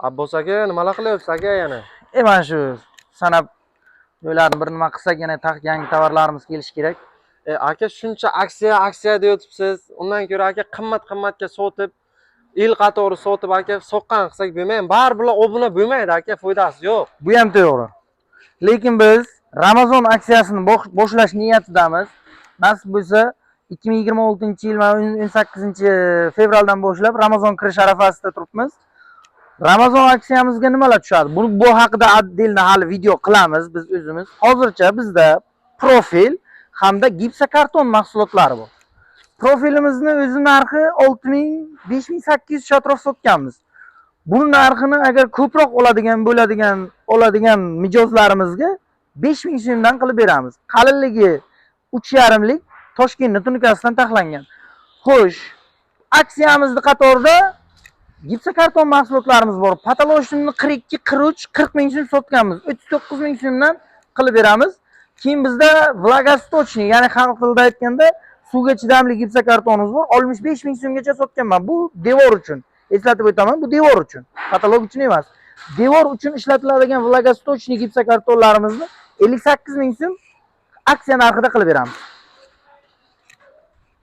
Abbos aka, nimalar qilyapsiz, aka, yana? Mana shu sanab joylarni bir nima qilsak, yana yangi tovarlarimiz kelishi kerak. Aka, shuncha aksiya, aksiya deyotibsiz. Undan ko'ra, aka, qimmat qimmatga sotib, yil qatori sotib, aka, soqqan qilsak bo'lmaymi? Baribir bular obuna bo'lmaydi, aka, foydasi yo'q. Bu ham to'g'ri. Lekin biz Ramazon aksiyasini boshlash niyatidamiz. Nasib bo'lsa, 2026-yil 18 fevraldan boshlab Ramazon kirish arafasida turibmiz. Ramazon aksiyamizga nimalar tushadi? Bu haqida отдельно hali video qilamiz biz o'zimiz. Hozircha bizda profil hamda gipsokarton mahsulotlari bor. Profilimizni o'zi narxi 6000, 5800 atrof sotganmiz. Buni narxini agar ko'proq oladigan mijozlarimizga 5000 so'mdan qilib beramiz. Qalinligi 3,5lik, Toshkentni tunikasidan taxlangan. Xo'sh, aksiyamizni qatorida gipsokarton mahsulotlarimiz bor. Потолочный 42, 43, 40 ming so'm sotganmiz. 39 ming so'mdan qilib beramiz. Keyin bizda влагостойкий, ya'ni xalq tilida aytganda suvga chidamli gipsokartonimiz bor. 65 ming so'mgacha sotganman. Bu devor uchun. Eslatib o'taman, bu devor uchun. Потолок uchun emas. Devor uchun ishlatiladigan влагостойкий gipsokartonlarimizni 58 ming so'm aksiya narxida qilib beramiz.